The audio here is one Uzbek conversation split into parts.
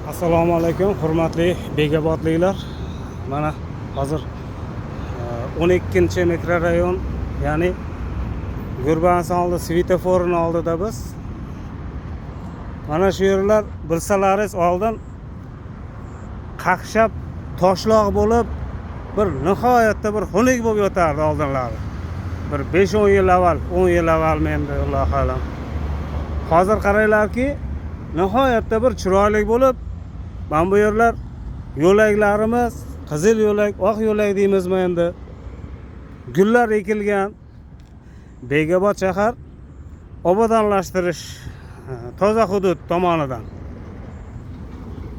Assalomu alaykum, hurmatli bekobodliklar. Mana hozir 12-mikrorayon, ya'ni Gurbansi oldi svetoforini oldida biz. Mana shu yerlar, bilsalaringiz, oldin qaqshab toshloq bo'lib, bir nihoyatda bir xunuk bo'lib yotardi oldinlari. Bir 5-10 yil avval, 10 yil avvalmi endi, Allohu alam. Hozir qaranglarki, nihoyatda bir chiroyli bo'lib, mana bu yerlar yo'laklarimiz, qizil yo'lak, oq yo'lak deymizmi endi. Gullar ekilgan. Bekobod shahar obodonlashtirish toza hudud tomonidan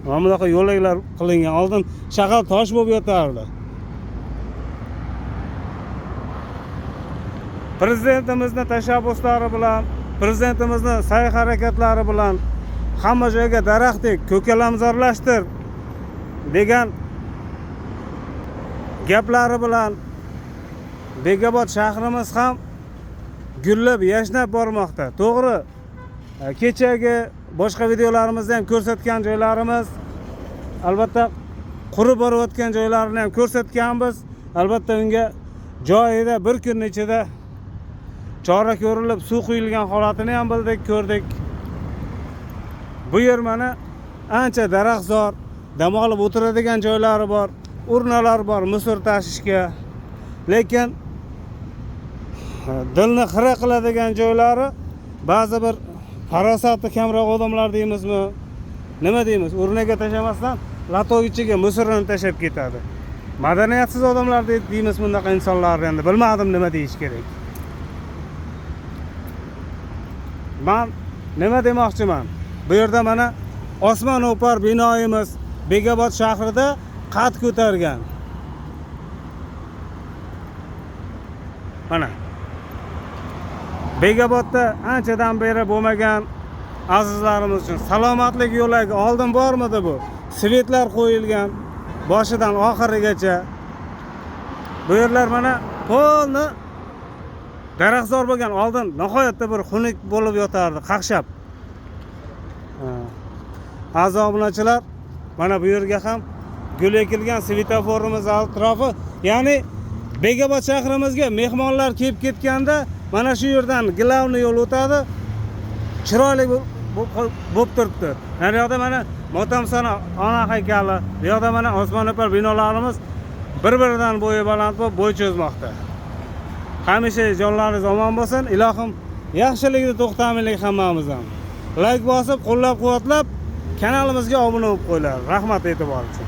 mana bunaqa yo'laklar qilingan. Oldin shag'al tosh bo'lib yotardi. Prezidentimizni tashabbuslari bilan, prezidentimizni sa'y harakatlari bilan hamma joyga daraxt ek, ko'kalamzorlashtir degan gaplari bilan Bekobod shahrimiz ham gullab yashnab bormoqda. To'g'ri, kechagi boshqa videolarimizda ham ko'rsatgan joylarimiz, albatta qurib borayotgan joylarini ham ko'rsatganmiz. Albatta unga joyida bir kun ichida chora ko'rilib, suv quyilgan holatini ham bildik, ko'rdik. Bu yer mana ancha daraxtzor, dam olib o'tiradigan joylari bor, urnalar bor musor tashishga. Lekin dilni xira qiladigan joylari ba'zi bir farosati kamroq odamlar deymizmi, nima deymiz, urnaga tashlamasdan latok ichiga musorini tashlab ketadi. Madaniyatsiz odamlar deymiz bunaqa insonlarni, endi bilmadim nima deyish kerak. Man nima demoqchiman? Bu yerda mana osmon o'par binoyimiz Bekobod shahrida qad ko'targan. Mana Bekobodda anchadan beri bo'lmagan azizlarimiz uchun salomatlik yo'lagi oldin bormidi bu? Svetlar qo'yilgan boshidan oxirigacha. Bu yerlar mana polni daraxtzor bo'lgan. Oldin nihoyatda bir xunuk bo'lib yotardi, qaqshab. Aziz obunachilar, mana bu yerga ham gul ekilgan, svetoforimiz atrofi, ya'ni Bekobod shahrimizga mehmonlar kelib ketganda mana shu yerdan glavniy yo'l o'tadi. Chiroyli bo'lib turibdi. Mana yoqda mana Motamsana ona haykali, bu yoqda mana osmono'par binolarimiz bir-biridan bo'yi baland bo'lib bo'y cho'zmoqda. Hamisha jonlaringiz omon bo'lsin. Ilohim yaxshilikni to'xtamaylik hammamizdan. Like bosib, qo'llab-quvvatlab kanalimizga obuna bo'lib qo'yinglar. Rahmat e'tibor uchun.